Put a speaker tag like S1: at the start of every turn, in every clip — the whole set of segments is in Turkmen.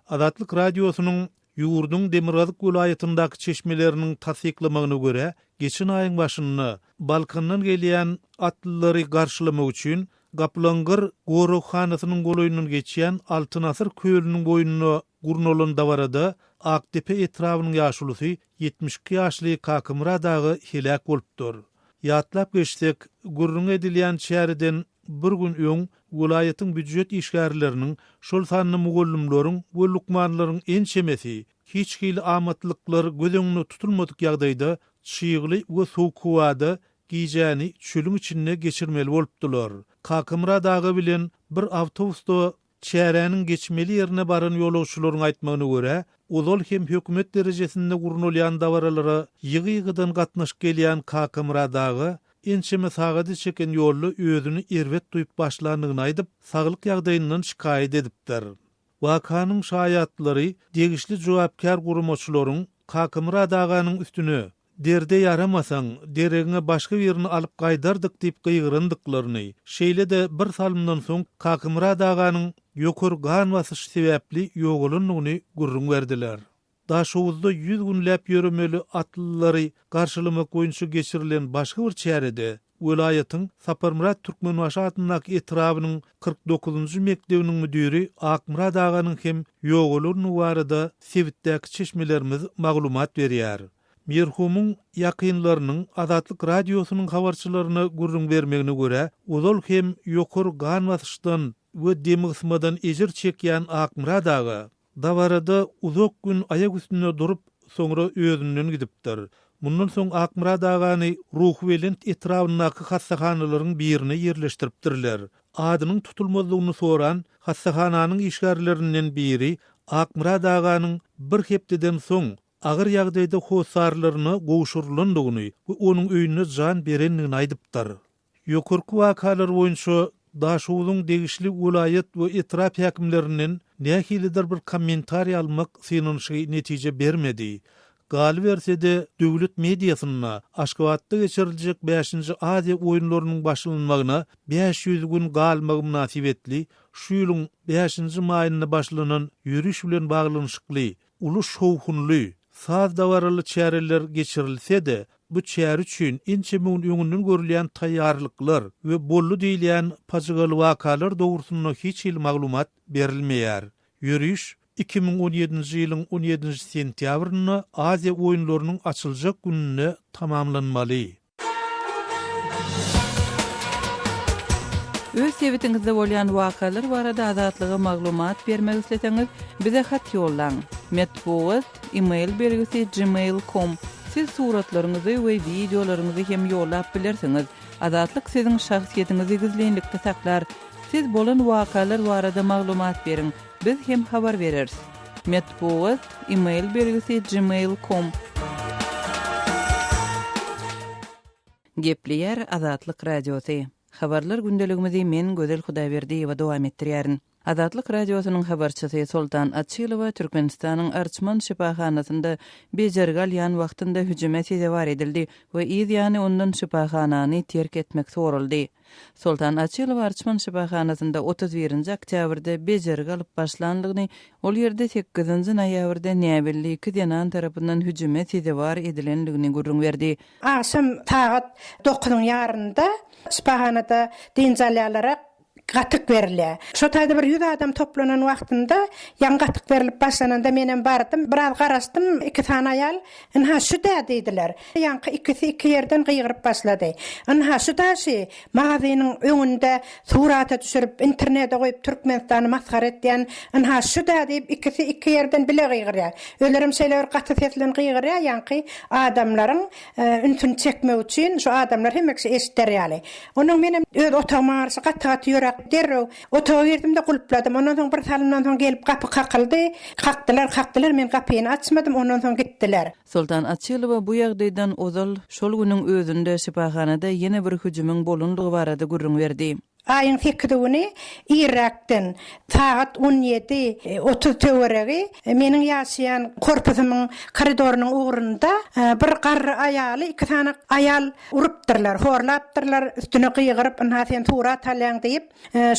S1: Azatlyk Radiosynyň ýurduň demirgazyk welaýatyndaky çeşmeleriniň tassyklamagyna görä, geçen aýyň başynda Balkandan gelýän atlylary garşylamak üçin Gaplaňgyr goraghanasynyň golaýyndan geçýän Altyn asyr kölüniň boýunda gurnalan dabarada Akdepe etrabynyň ýaşulusy 72 ýaşly Kakamyrat aga heläk bolupdyr. Ýatlap geçsek, gürrüňi edilýän çäreden bir gün öň welaýatyň býujet işgärleriniň, şol sanda mugallymlaryň we lukmanlaryň ençemesi hiç hili amatlyklar göz öňünde tutulmadyk ýagdaýda çygly we sowuk howada gijäni çölüň içinde geçirmeli bolupdylar. Kakamyrat aga bilen bir awtobusda Çäräniň geçmeli ýerine baran ýolagçylaryň aýtmagyna görä, ozal hem hökümet derejesinde gurnalýan dabaralara ýygy-ýygydan gatnaşyp gelýän Kakamyrat aga ençeme sagady çeken ýolda özüni erbet duýup başlandygyny aýdyp, saglyk ýagdaýyndan şikaýat edipdir. Wakanyň şaýatlary degişli jogapkär guramaçylaryň Kakamyrat aganyň üstüne Derde ýaramasaň, deregiňe başga birini alyp gaýdardyk diýip gygyrandyklaryny, şeýle-de bir salymdan soň Kakymyrat aganyň ýokary gan basyşy sebäpli ýogalandygyny gürrüň berdiler. Daşoguzda 100 günläp ýöremeli atlylary garşylamak boýunça geçirilen başga bir çärede welaýatyň Saparmyrat Türkmenbaşy adyndaky etrabynyň 49-njy mekdebiniň müdiri Akmyrat aganyň hem ýogalandygy barada sebitdäki çeşmelerimiz maglumat berýär. Merhumyň ýakynlarynyň Azatlyk Radiosynyň habarçylaryna gürrüň bermegine görä, ozal hem ýokary gan basyşdan we demgysmadan ejir çekýän Akmyrat aga dabarada uzak gün aýak üstünde durup, soňra özünden gidipdir. Mundan soň Akmyrat agany Ruhubelent etrabyndaky hassahanalaryň birine ýerleşdiripdirler. Adynyň tutulmazlygyny soran hassahananyň işgärlerinden biri Akmyrat aganyň bir hepdeden soň agyr ýagdaýda hossarlaryna gowşurylandygyny we onuň öýünde jan berendigini aýdypdyr. Ýokarky wakalar boýunça Daşoguzyň degişli welaýat we etrap häkimlerinden nähilidir bir kommentariý almak synanyşygy netije bermedi. Galyberse-de, döwlet mediasynda Aşgabatda geçiriljek bäşinji Aziýa oýunlarynyň başlanmagyna 500 gün galmagy mynasybetli şu ýylyň bäşinji maýynda başlanan ýöriş bilen baglanyşykly Uly şowhunly, saz dabaraly çäreler geçirilse-de, bu çäre üçin ençeme gün öňünden görülýän taýýarlyklar we boldy diýilýän pajygaly wakalar dogrusynda hiç hili maglumat berilmeýär. Ýöriş 2017-nji ýylyň on ýedinji sentýabrynda Aziýa oýunlarynyň açyljak gününde tamamlanmaly.
S2: Öz sebitiňizde bolýan wakalar barada Azatlyga maglumat bermek isleseňiz, bize hat ýollaň. Metbugat, e-mail belgisi gmail com. Siz suratlaryňyzy we wideolaryňyzy hem ýollap bilersiňiz. Azatlyk siziň şahsyýetiňizi gizlinlikde saklar. Siz bolan wakalar barada maglumat beriň, biz hem habar bereris. Metbugat, e-mail belgisi gmail com. Gepleýär Azatlyk Radiosy. Habarlar gündeligimizi men Gözel Hudaýberdiýewa dowam etdirýärin. Azatlyk Radiosynyň habarçysy Soltan Açylowa Türkmenistanyň Arçman şypahanasynda bejergi alýan wagtynda hüjüme sezewar edildi we yz ýany ondan şypahanany terk etmek soraldy. Soltan Açylow Arçman şypahanasynda 31-nji oktýabrda bejergi alyp başlanlygyny, ol ýerde sekizinji noýabrda näbelli iki zenan tarapyndan hüjüme sezewar edilendigini gürrüň berdi.
S3: Agşam sagat dokuzyň ýarynda şypahanada dynç alýanlara gatyk berilýär. Şo taýda bir ýüz adam toplanan wagtynda, ýaňy gatyk berlip başlananda menem bardym. Biraz garaşdym, iki sany aýal, Ynha, şu-dä diýdiler. Ýaňky ikisi iki ýerden gygyryp başlady. Ynha, şu daşy magazynyň öňünde surata düşürip, internete goýup Türkmenistany masgara etýän, ynha, şu-da diýip, ikisi iki ýerden bile gygyrýar. Özlerem şeýle bir gaty ses bilen gygyrýar, ýaňky adamlaryň ünsüni çekmek üçin, şu adamlar hemme kişi eşider ýaly. Onnoň menem öz otagyma garşy gaty-gaty ýöräp, derrew otaga girdim-de gulpladym. Ondan soň bir salymdan soň gelip gapy kakyldy. Kakdylar, kakdylar, men gapyny açmadym, ondan soň gitdiler.
S2: Soltan Açylowa bu ýagdaýdan ozal, şol günüň özünde şypahanada ýene bir hüjümiň bolandygy barada gürrüň berdi.
S3: Aýyň sekizi güni irräkden, sagat 17, 30 töweregi meniň ýaşaýan korpusymyň koridorynyň ugrunda bir garry aýaly iki sany aýal urupdyrlar, horlapdyrlar, üstüne gygyryp, ynha sen surat alýaň diýip,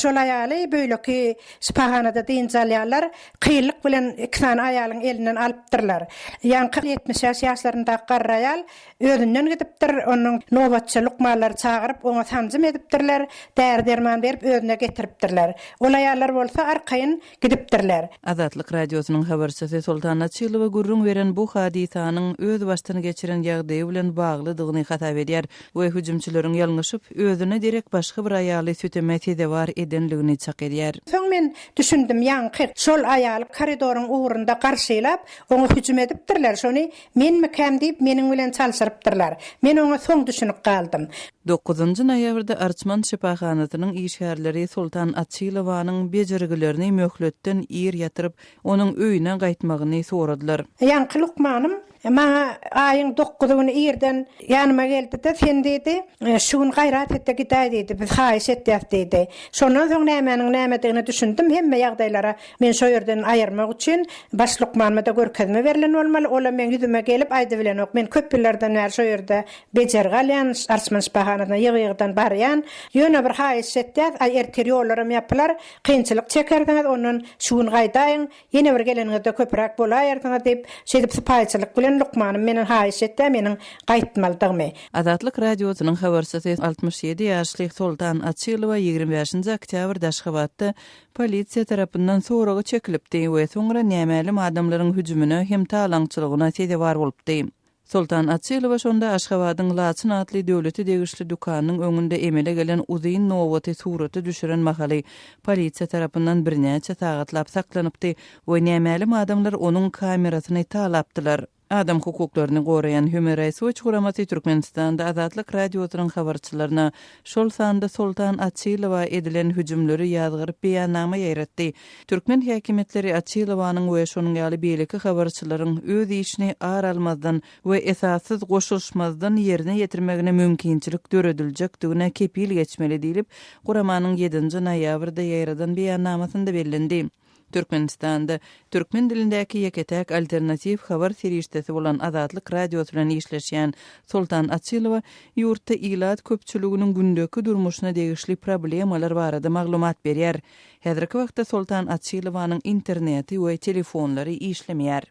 S3: şol aýaly beýleki şypahanada dynç alýarlar, kynlyk bilen iki sany aýalyň elinden alypdyrlar. Ýaňky 75 ýaşlaryndaky garry aýal Özünden gidipdir, onuň nobatçy lukmanlary çagyryp, oňa sanjym edipdirler, däri-derman berip özüne getiripdirler. Ol aýallar bolsa arkaýyn gidipdirler.
S2: Azatlyk Radiosynyň habarçysy Soltan Açylowa gürrüň beren bu hadysanyň öz başdan geçiren ýagdaýy bilen baglydygyny hasap edýär we hüjümçileriň ýalňyşyp, özüne derek başga bir aýaly süteme sezewar edenligini çak edýär.
S3: Soň men düşündim, ýaňky şol aýaly koridoryň ugrunda garşylap, oňa hüjüm edipdirler, şony Menmikäm diýip, meniň bilen çalşyrypdyrlar. Men oňa soň düşünip galdym.
S2: Dokuzynjy noýabrda Arçman şypahanasynyň işgärleri Soltan Açylowanyň bejergilerini möhletden ir ýatyryp, onuň öýüne gaýtmagyny soradylar.
S3: Ýaňky lukmanym maňa aýyň dokuzy güni irden ýanyma geldi-de, Sen diýdi, şu gün gaýrat et-de gidäý diýdi, biz haýyş etýäs diýdi. Şondan soň nämäniň nämedigine düşündim, hemme ýagdaýlara Meni şo ýerden aýyrmak üçin baş lukmanyma-da görkezme berlen bolmaly. Olam meň ýüzüme gelip aýdybilenok. Men köp ýyllardan bäri şo ýerde bejergi alýan, Arçman şypahanasyna ýygy-ýygydan barýan. Ýöne bir haýyş etýäs, aý ertir ýollaram ýapylar, kynçylyk çekersiňiz, ondan şu gün gaýdaýyň, ýene bir geleniňizde köpräk bolaýarsyňyz diýip, şeýdip sypaýyçylyk bilen lukmanym menden haýyş etýär meniň gaýtmalydygymy.
S2: Azatlyk Radiosynyň habarçysy 67 ýaşly Soltan Açylowa 25-nji oktýabrda Aşgabatda polisiýa tarapyndan soraga çekilipdi we soňra nämälim adamlaryň hüjümine hem talaňçylygyna sezewar bolupdy. Soltan Açylowa şonda Aşgabadyň Laçyn atly döwlete degişli dükanynyň öňünde emele gelen uzyn nobaty surata düşüren mahaly polisiýa tarapyndan birnäçe sagatlap saklanypdy we nämälim adamlar onuň kamerasyny talapdylar. Adam hukuklaryny goraýan Human Rights Watch guramasy Türkmenistanda Azatlyk Radiosynyň habarçylaryna, şol sanda Soltan Açylowa edilen hüjümleri ýazgaryp beýannama ýaýratdy. Türkmen häkimiýetleri Açylowanyň we şonuň ýaly beýleki habarçylaryň öz işini ar almazdan we esassyz goşulyşmazdan ýerine ýetirmegine mümkinçilik dörediljekdigine kepil geçmeli diýlip, guramanyň ýedinji noýabrda ýaýradan beýannamasynda bellendi. Türkmenistanda türkmen dilindäki ýeke-täk alternatiw habar serişdesi bolan Azatlyk Radiosy bilen işleşýän Soltan Açylowa ýurtda ilat köpçüliginiň gündeki durmuşyna degişli problemalar barada maglumat berýär. Häzirki wagtda Soltan Açylowanyň interneti we telefonlary işlemeýär.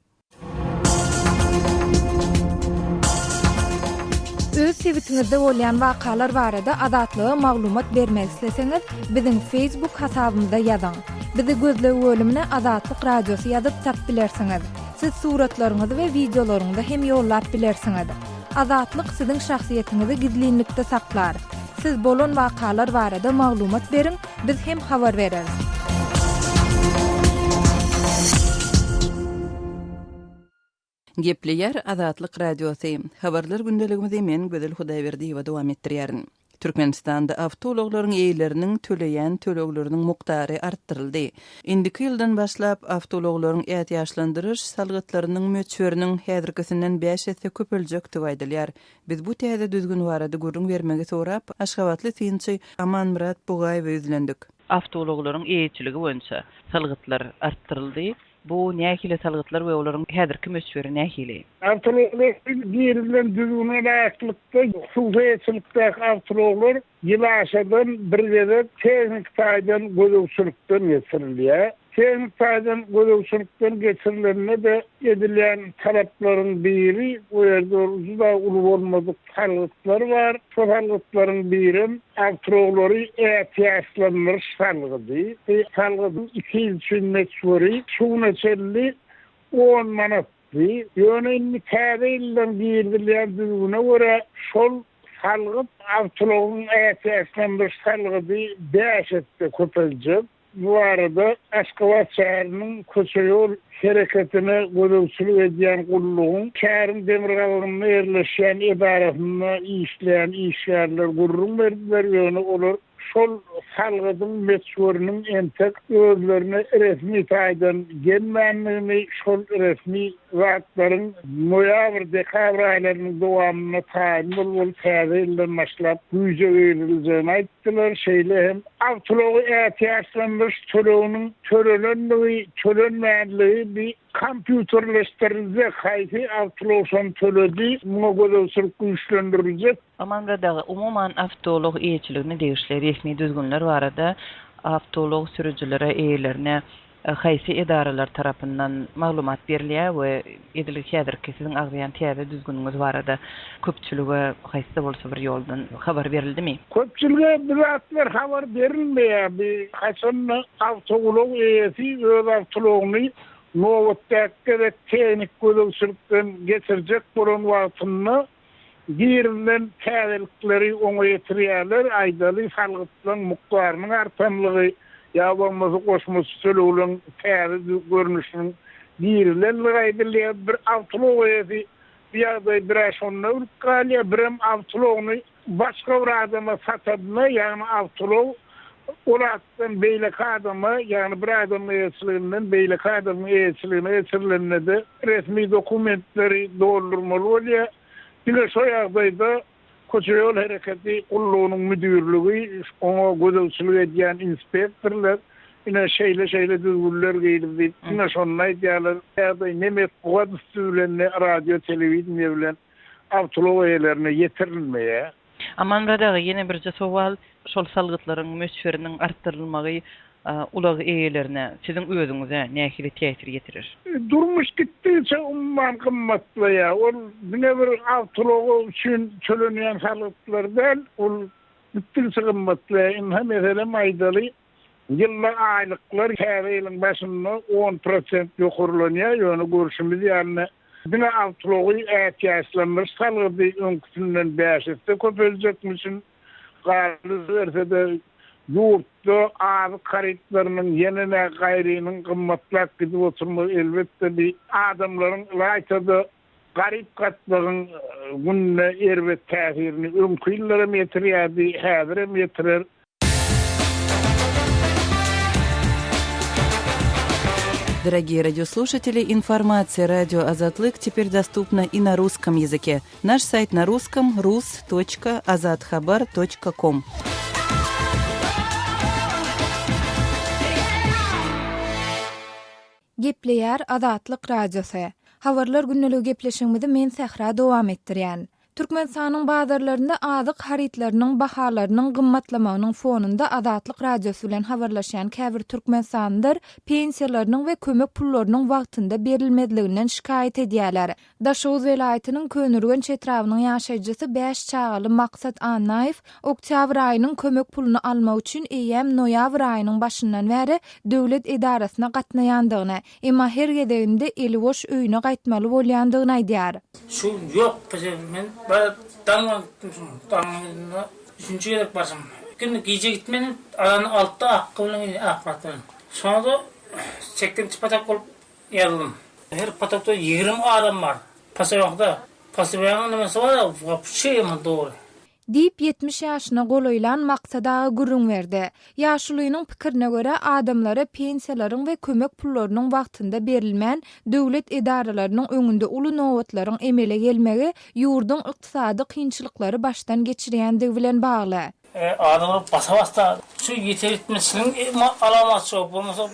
S4: Öz sebitiňizde bolýan wakalar barada Azatlyga maglumat bermek isleseňiz, biziň Facebook hasabymyza ýazyň. Bizi gözleg bölümine Azatlyk Radiosy ýazyp tap bilersiňiz. Siz suratlaryňyzy we wideolaryňyzy hem ýollap bilersiňiz. Azatlyk siziň şahsyýetiňizi gizlinlikde saklar. Siz bolan wakalar barada maglumat beriň, Biz hem habar bereris.
S2: Gepleýär Azatlyk Radiosy. Habarlar gündeligimizi men Gözel Hudaýberdiýewa dowam etdirýärin. Türkmenistanda awtoulaglaryň eýeleriniň töleýän tölegleriniň mukdary artdyryldy. Indiki ýyldan başlap, awtoulaglaryň ätiýaçlandyryş salgytlarynyň möçberiniň häzirkisinden bäş esse köpeljekdigi aýdylýar. Biz bu täze düzgün barada gürrüň bermegi sorap, aşgabatly synçy Amanmyrat Bugaýewe ýüzlendik. Awtoulaglaryň eýeçiligi boýunça salgytlar artdyryldy. Bu nähili salgytlar we olaryň häzirki möçberi nähili?
S5: Awtoulaglara girizilen düzgüne laýyklykda, hususy eýeçilikdäki awtoulaglar Ýyl aşadan bir gezek tehniki taýdan gözegçilikden geçirilýär. Tehniki taýdan gözegçilikden geçirilende-de edilýän talaplaryň biri, bu ýerde juda uly bolmadyk salgytlar bar. Şo salgytlaryň birem awtoulaglary ätiýaçlandyryş salgydy. Bu salgydyň iki ýyl üçin möçberi şu güne çenli on manatdy. Ýöne indi täze ýyldan girizilýän düzgüne görä şol Salgyt awtoulagyň ätiýaçlandyryş salgydy bäş esse köpeljek. Bu barada Aşgabat şäheriniň köçe-ýol hereketine gözegçilik edýän gullugyň şäheriň demirgazygynda ýerleşýän edarasynda işleýän işgärler gürrüň berdiler, ýöne olar şol salgydyň möçberiniň entek özlerine resmi taýdan gelmändigini, şol resmi. zatlaryň noýabr, dekabr aýlarynyň dowamynda taýyn bolmaly, täze ýyldan başlap güýje giriziljegini aýtdylar. Şeýle hem awtoulagy ätiýaçlandyryş töleginiň tölenendigi, tölenmänligi bi kompýuterleşdiriljek, haýsy awtoulag şony töledi, muňa gözegçilik güýçlendiriljek.
S2: Amanmyrat aga, umuman awtoulag eýeçiligine degişli resmi düzgünler barada awtoulag sürüjilere, eýelerine haýsy edaralar tarapyndan maglumat berilýär we edil häzirki siziň agzaýan täze düzgüniňiz barada köpçülige haýsy-da bolsa bir ýoldan habar berildimi?
S5: Köpçülige bu zatlar habar berilmeýär. Bu haçanda awtoulag eýesi öz awtoulagyny nobatdaky gezek tehniki gözegçilikden geçirjek bolan wagtynda Girizilen täzelikleri oňa ýetirýärler, aýdaly, salgytlaryň mukdarynyň artanlygy ýa bolmasa goşmaça tölegleriň täze görnüşiniň girizilenligi aýdylýar. Bir awtoulag eýesi bu ýagdaýy bir-ä şonda bilip galýar, birem awtoulagyny başga bir adama satanyna, ýagny awtoulag ol atdan beýleki adama, ýagny bir adamyň eýeçiliginden beýleki adamyň eýeçiligine geçirilende-de resmi dokumentleri doldurmaly bolýar. Diňe şo ýagdaýda Köçe-ýol hereketi gullugynyň müdirligi, oňa gözegçilik edýän inspektorlar ine şeýle-şeýle düzgünler girizdi diýip, diňe şonda aýdýarlar. Ýagdaý ne metbugat üsti bilen, ne radio-telewideniýe bilen awtoulag eýelerine ýetirilmeýär.
S2: Amanmyrat aga, ýene birje sowal, şol salgytlaryň möçberiniň artdyrylmagy ulag eýelerine, siziň özüňize nähili täsir ýetirer?
S5: Durmuş gitdigiçe umuman gymmatlaýar. Ol diňe bir awtoulagy üçin tölenýän salgytlar däl, ol gitdigiçe gymmatlaýar. Ynha, meselem aýdaly, Ýylda aýlyklar täze ýylyň başynda on prosent ýokarlanýar, ýöne görşümiz ýaly diňe awtoulagy ätiýaçlandyryş salgydy öňküsinden bäş esse köpeljekmişin. Galyberse-de, ýurtda azyk harytlarynyň ýene-ne gaýrynyň gymmatlap gidip oturmagy elbetde bi adamlaryň ylaýta-da garyp gatlagyň gününe erbet täsirini öňki ýyllaram ýetirýärdi, häzirem ýetirer.
S2: Дорогие радиослушатели, информация радио Азатлык теперь доступна и на русском языке. Наш сайт на русском rus.azathabar.com.
S4: Gepleýär Azatlyk Radiosy. Habarlar gündeligi gepleşigimizi men Sähra dowam etdirýän. Türkmenistanyň bazarlarynda azyk harytlarynyň bahalarynyň gymmatlamagynyň fonunda Azatlyk Radiosy bilen habarlaşýan käbir türkmenistanlylar pensiýalarynyň we kömek pullarynyň wagtynda berilmezliginden şikaýat edýärler. Daşoguz welaýatynyň Köneürgenç etrabynyň ýaşaýjysy bäş çagaly Maksat Annaýew oktýabr aýynyň kömek puluny almak üçin eýýäm noýabr aýynyň başyndan bäri döwlet edarasyna gatnaýandygyny, emma her gezeginde eli boş öýüne gaýtmaly bolýandygyny aýdýar.
S6: Suw ýok bize men baryp daňdan gitdim şuň daňyň ýüzünde üçünji gezek barşym. Indi gije gitmedim azan altda Akgy bilen gidýän Akmyrat bilen. Şonda çekdim patak bolup ýazyldym. Her patakda 20 adam bar. Poselokda. Poselonyň nemesi bar wapşe ýaman dogry.
S4: Diýip, 70 ýaşyna golaýlan Maksat aga gürrüň berdi. Ýaşulynyň pikirine görä, adamlara pensiýalaryň we kömek pullarynyň wagtynda berilmän, döwlet edaralarynyň öňünde uly nobatlaryň emele gelmegi ýurduň ykdysady kynçylyklary başdan geçirýändigi bilen bagly.
S6: Adamlar basa-basda şu ýeter-ýetmezçiligiň alamaty şo, bolmasa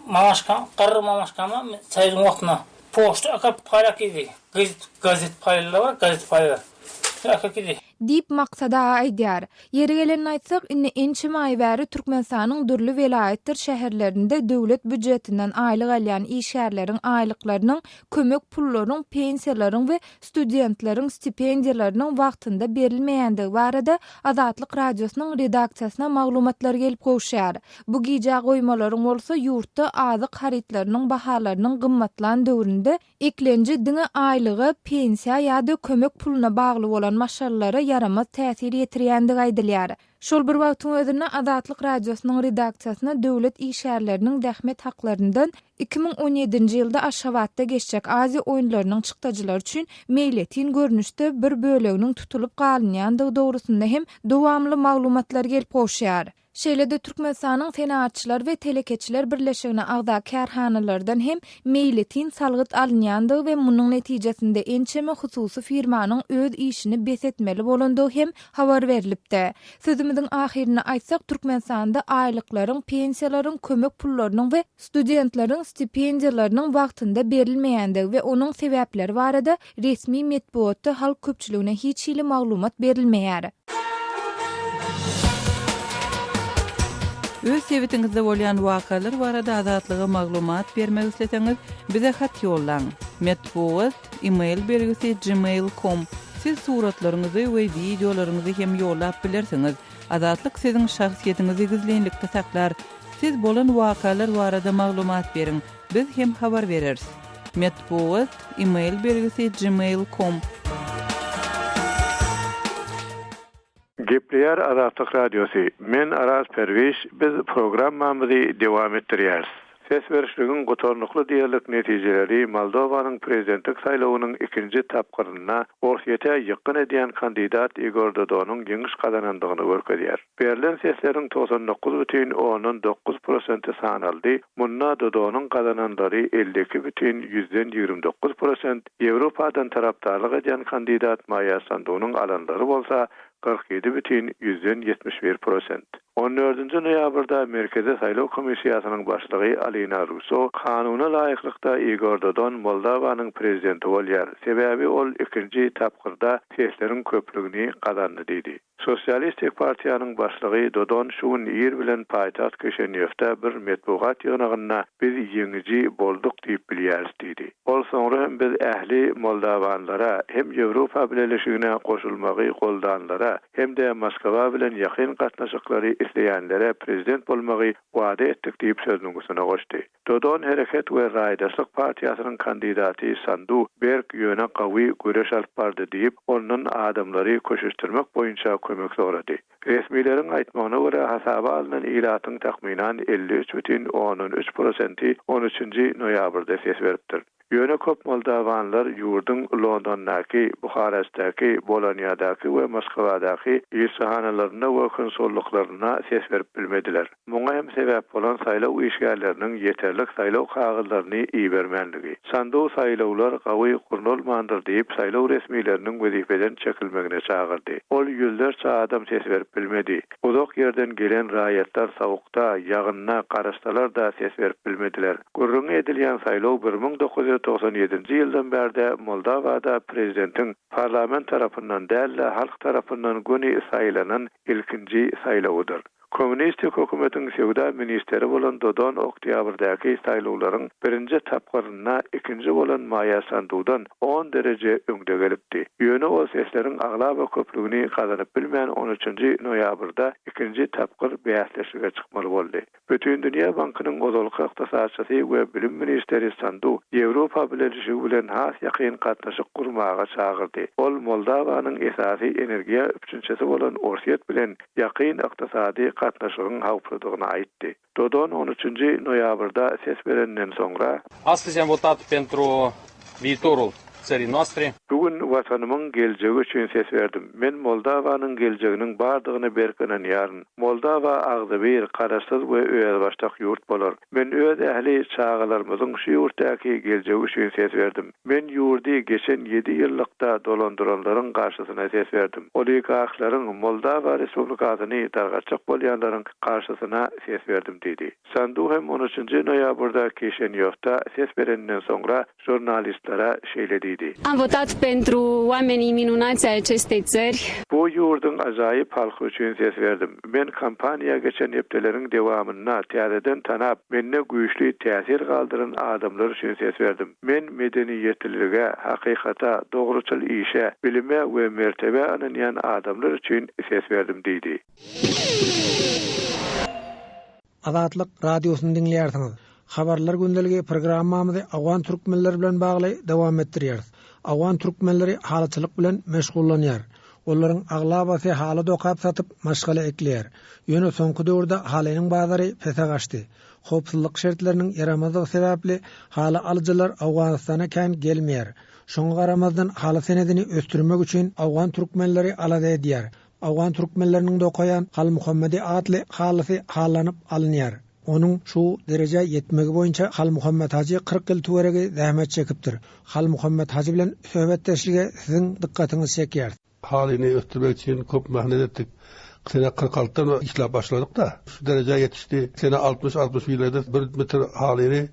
S6: mamaşkam, garry mamaşkama soýuzyň wagtynda poçta akap paýlap gizdi. Gazet, gazet paýlylar bar, gazet paýlylar. Akap gizdi.
S4: Diýip, Maksat aga aýdýar. Ýeri gelende aýtsak, indi ençeme aý bäri Türkmenistanyň dürli welaýatdyr şäherlerinde döwlet býujetinden aýlyk alýan işgärleriň aýlyklarynyň, kömek pullaryň, pensiýalaryň we studentleriň stipendiýalarynyň wagtynda berilmeýändigi barada Azatlyk Radiosynyň redaksiýasyna maglumatlar gelip gowuşýar. Bu gijä goýmalaryň bolsa ýurtda azyk harytlarynyň bahalarynyň gymmatlan döwründe eklenji diňe aýlyga, pensiýa ýa-da kömek puluna bagly bolan maşgalalara ýaramaz täsir ýetirýändigi aýdylýar. Şol bir wagtyň özünde Azatlyk Radiosynyň redaksiýasyna döwlet işgärleriniň zähmet haklaryndan 2017-nji ýylda Aşgabatda geçjek Aziýa oýunlarynyň çykdajylary üçin meýletin görnüşde bir böleginiň tutulyp galynýandygy dogrusynda hem dowamly maglumatlar gelip gowuşýar. Şeýle-de Türkmenistanyň Senagatçylar we telekeçiler birleşigine agza kärhanalardan hem meýletin salgyt alynýandygy we munuň netijesinde ençeme hususy firmanyň öz işini bes etmeli bolandygy hem habar berlipdi. Sözümiziň ahyrynda aýtsak, Türkmenistanda aýlyklaryň, pensiýalaryň, kömek pullarynyň we studentleriň stipendiýalarynyň wagtynda berilmeýändigi we onuň sebäpleri barada resmi metbugatda halk köpçüligine hiç hili maglumat berilmeýär.
S2: Öz sebitiňizde bolýan wakalar barada Azatlyga maglumat bermek isleseňiz, bize hat ýollaň. Metbugat, e-mail belgisi gmail com. Siz suratlaryňyzy we wideolaryňyzy hem ýollap bilersiňiz. Azatlyk siziň şahsyýetiňizi gizlinlikde saklar. Siz bolan wakalar barada maglumat beriň, biz hem habar bereris. Metbugat, e-mail belgisi gmail com.
S7: Gepleýär Azatlyk Radiosy, Men Araz Perwiş, biz programmamyzy dowam etdirýäris. Ses berişligiň gutarnykly diýerlik netijeleri Moldowanyň prezidentlik saýlawynyň ikinji tapgyrynda Orsýete ýykgyn edýän kandidat Igor Dodonyň ýeňiş gazanandygyny görkezýär. Berlen sesleriň 99 bütin ondan dokuz prosenti sanaldy, munda Dodonyň gazananlary 52 bütin ýüzden 29 prosent, Ýewropadan tarapdarlyk edýän kandidat Maýa Sandunyň alanlary bolsa 47 bütin ýüzden 71 prosent. On dördünji noýabrda Merkezi saýlaw komissiýasynyň başlygy Alina Russo kanuna laýyklykda Igor Dodon Moldawanyň prezidenti bolýar, sebäbi ol ikinji tapgyrda sesleriň köplügini gazandy diýdi. Sosialistik partiýanyň başlygy Dodon şu gün ir bilen paýtagt Kişinýowda bir metbugat ýygnagynda biz ýeňiji bolduk diýip bilýäris diýdi. Ol soňra hem biz ähli moldawanlara, hem Ýewropa Bileleşigine goşulmagy goldanlara, hem-de Moskwa bilen ýakyn gatnaşyklary isleýänlere prezident bolmagy wada etdik diýip sözüniň üstüne goşdy. Dodon Hereket we raýdaşlyk partiýasynyň kandidaty Sandu berk, ýöne gawy göreş alyp bardy diýip, ondan adamlary köşeşdirmek boýunça kömek sorady. Resmileriň aýtmagyna görä, hasaba alnan ilatyň takmynan 53 bütin ondan üç prosenti on üçünji noýabrda ses beripdir. Ýöne köp moldawanlar ýurduň Londondaky, Buharestdäki, Bolonýadaky we Moskwadaky ilçihanalarynda we konsullyklarynda ses berip bilmediler. Muňa hem sebäp bolan saýlaw işgärleriniň ýeterlik saýlaw kagyzlaryny ibermänligi. Sandu saýlawlar gawy gurnalmandyr diýip, saýlaw resmileriniň wezipeden çekilmegine çagyrdy. Ol ýüzlerçe adam ses berip bilmedi. Uzak ýerden gelen raýatlar sowukda, ýagynda garaşsalar-da ses berip bilmediler. Gürrüňi edilýän saýlaw 1997-nji ýyldan bärde Moldawada prezidentiň parlament tarapyndan däl-de, halk tarapyndan göni saýlanan ilkinji saýlawydyr. Kommunistik hökümetiň söwda ministeri bolan Dodon oktýabrdaky saýlawlaryň birinji tapgyrynda ikinji bolan Maýa Sandudan on dereje öňde gelipdi. Ýöne ol sesleriň aglaba köplügini gazanyp bilmän on üçünji noýabrda ikinji tapgyr bäsleşige çykmaly boldy. Bütindünýä bankynyň ozalky ykdysatçysy we bilim ministeri Sandu Ýewropa Bileleşigi bilen has ýakyn gatnaşyk gurmaga çagyrdy. Ol Moldawanyň esasy energiýa üpjünçisi bolan Orsýet bilen ýakyn ykdysady gatnaşygyň howpludygyny aýtdy. Dodon on üçünji noýabrda ses berenden soňra.
S8: Astăzi am votat pentru viitorul țării noastre.
S7: Bu gün Watanymyň geljegi üçin ses berdim. Men Moldawanyň geljeginiň bardygyna berk ynanýaryn. Moldawa agzybir, garaşsyz we özbaşdak ýurt bolar. Men öz ähli çagalarymyzyň şu ýurtdaky geljegi üçin ses berdim. Men ýurdy geçen ýedi ýyllykda dolandyranlaryň garşysyna ses berdim. Oligarhlaryň, Moldawa Respublikasyny dargatjak bolýanlaryň garşysyna ses berdim diýdi. Sandu hem on üçünji noýabrda Kişinýowda ses bereninden soňra žurnalistlere şeýle diýdi.
S9: Am votat pentru oamenii minunați ai acestei țări.
S7: Bu ýurduň ajaýyp halky üçin ses berdim. Men kampaniýa geçen hepdeleriň dowamynda täzeden tanap, mende güýçli täsir galdyran adamlar üçin ses berdim. Men medeniýetlilige, hakykata, dogruçyl işe, bilime we mertebä ynanýan adamlar üçin ses berdim diýdi.
S10: Azatlyk Radiosyny diňleýärsiňiz. Habarlar gündeligi programmamyzy owgan türkmenleri bilen bagly dowam etdirýäris. Owgan türkmenleri halyçylyk bilen meşgullanýar. Olaryň aglabasy haly dokap satyp, maşgala ekleýär. Ýöne soňky döwürde halynyň bazary pese gaçdy. Howpsuzlyk şertleriniň ýaramazlygy sebäpli haly alyjylar Owganystana kän gelmeýär. Şoňa garamazdan haly senedini ösdürmek üçin owgan türkmenleri alada edýär. Owgan türkmenleriniň dokaýan Halmuhammedi atly halysy hallanyp alynýar. Onuň şu derejä ýetmegi boýunça Halmuhammet hajy 40 ýyl töweregi zähmet çekipdir. Halmuhammet hajy bilen söhbetdeşlige siziň dykgatyňyzy çekýäris.
S11: Halyny ösdürmek üçin köp mähnet etdik. Sene 40 altydan işläp başladyk-da, şu derejä ýetişdi. Sene altmyş, altmyş birlerde bir metr halyny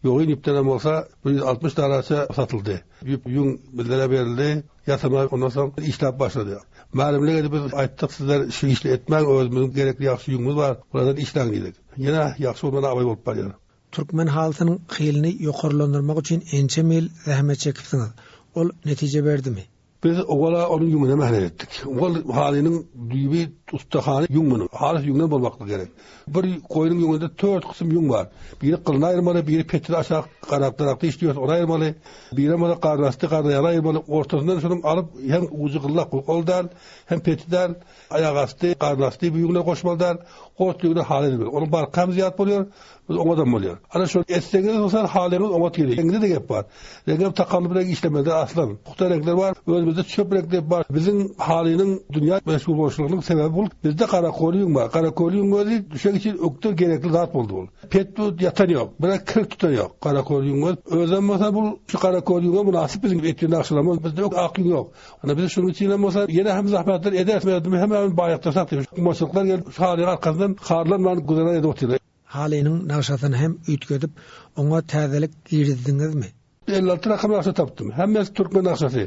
S11: ýogyn ýüpdenem bolsa bir 160 danaça satyldy. Ýüp, ýüň bizlere berildi. Ýasama ondan soň işläp başlady. Mälimlik edip biz aýtdyk, sizler şu işni etmäň, özümiziň gerekli ýagşy ýüňümiz bar, bulardan işläň diýdik. Ýene ýagşy bolman abaý bolup barýar.
S10: Türkmen halysynyň hilini ýokarlandyrmak üçin ençeme ýyl zähmet çekipsiňiz. Ol netije berdimi?
S11: Biz owal-a onuň ýüňüne mähnet etdik. Ol halynyň düýbi ussahany ýüň munuň. Halys ýüňden bolmaklygy gerek. Bir goýnuň ýüňünde tört gysym ýüň bar. Biri gylyny aýyrmaly, biri petini aşak garak-darakda işliýär, ony aýyrmaly. Birem bolsa garnasty, garnaýagy aýyrmaly. Ortasyndan şunuň alyp hem ujy gyllak ol däl, hem peti däl. Aýagasty, garnasty bu ýüňleri goşmaly däl. Ot ýüňüne haly edilmeli. Onuň barky hem zyýat bolýar, oňadam bolýar. Ana şol etseňiz bolsa halyňyz oňat gelýär. Reňinde-de gep bar. Reňem takally bilen işlemeli däl aslan. Pugta reňkler bar. Özümizde çöp reňk diýip bar. Biziň halynyň dünýä meşhur bolşulygynyň sebäbi bul. Bizde garaköli ýüň bar. Garaköli ýüň özi düşek üçin ökde gerekli zat boldy bul. Pet bu ýatan ýok. Bire kir tutan ýok. Garaköli ýüň öz. Özem bolsa bul şu garaköli ýüňe mynasyp biziň etýän nagşlarymyz. Bizde ak ýüň ýok. Ana biz şunuň üçin hem bolsa ýene hem zahmetler ederis, merdimi hem hem baýakdyrsak diýip, gumaçylyklar gelip şu halyň arkasyndan harlanman güzeran edip otyrlar.
S10: Halynyň nagşasyny hem üýtgedip, oňa täzelik girizdiňizmi?
S11: 56 rakam nagşa tapdym. Hemmesi türkmen nagşasy.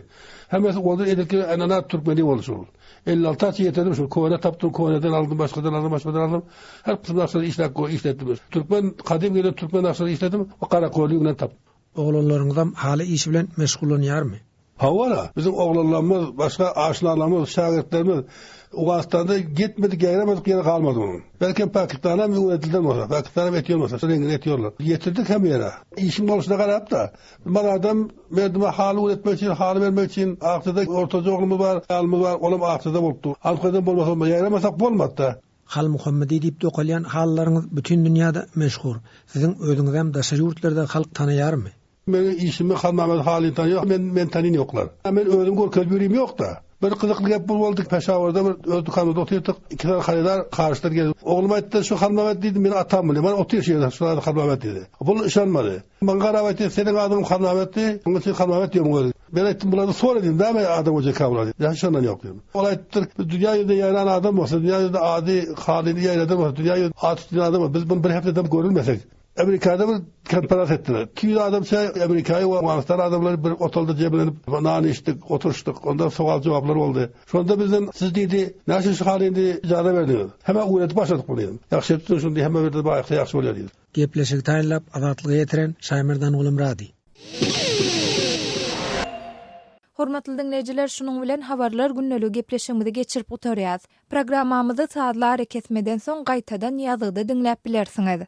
S11: Hemmesi ozal edilki enana türkmeni boldy şol. 56 aç ýetirdim şol. Köne tapdym, köneden aldym, başgadan aldym, başgadan aldym. Her kysym nagşalary işläp işletdim. Türkmen kadym gelen türkmen nagşalary işledim. O garaköli ýüňden tapdym.
S10: Oglanlaryňyzam haly işi bilen meşgullanýarmy?
S11: Hawa-la, biziň oglanlarymyz, başga aşnalarymyz, şägirtlerimiz Owganystanda gitmedik, ýaýramadyk ýeri galmady munuň. Belkem Pakistanam öwredilen bolsa, Pakistanam etýän bolsa, şu reňkini etýärler. Ýetirdik hem ýere. Işiň bolşuna garap-da, mazardan merdime haly öwretmek üçin, haly bermek üçin Akjada ortajy oglumyz bar, aýalymyz bar, olam Akjada bolup dur. Alkadan bolmasa bolmaz, ýaýramasak bolmaz-da.
S10: Halmuhammedi diýip dokalýan halylaryňyz bütin dünýäde meşhur. Siziň özüňizem daşary ýurtlarda halk tanaýarmy?
S11: Meniň işimi Halmammet Halyny tanýar, men meni tanyn ýoklar. Men özüm görkezip ýörim ýok-da. Bir gyzykly gep bul boldy, Peşawarda bir öz dükanymyzda otyrdyk, iki sany harydar garşydan gelip, oglum aýtdy, şu Halmammet diýdi, meni atam bilýär, mana otyr şu ýerde, şu ady Halmammet diýdi. Bul yşanmady. Maňa garap aýtdy, seniň adyňam Halmammet diý, onuň üçin Halmammet diýýär muňa diýdi. Men aýtdym, bulardan sora diýdim, näme adam goýjak bular diýdim. Ýa yşanan ýok diýdim. Ol aýtdypdyr, biz dünýä ýüzünde ýaýran adam bolsa, dünýä ýüzünde ady Halyny ýaýradan bolsa, dünýä ýüzünde ady tutulan adam bolsa, biz muny bir hepdedem görülmesek. Amerikada bir konferans etdiler. 200 adamça Amerikaýy we Owganystan adamlary bir otagda jemlenip nan içdik, oturyşdyk. Onda sowal-jogaplar boldy. Şonda bizden siz diýdi, näçe şu halyny ijaza berdiňiz? Hemä öwredip başladyk muny diýdim. Ýagşy etipsiňiz şuny diýdi, hemme bir baýakda ýagşy bolýar diýdi.
S10: Gepleşigi taýynlap Azatlyga ýetiren Şaýmerdan Gulumyrady.
S4: Hormatly diňleýjiler şunuň bilen Habarlar gündeligi gepleşigimizi geçirip gutarýas. Programmamyzy sazly arakesmeden soň gaýtadan ýazgyda diňläp bilersiňiz.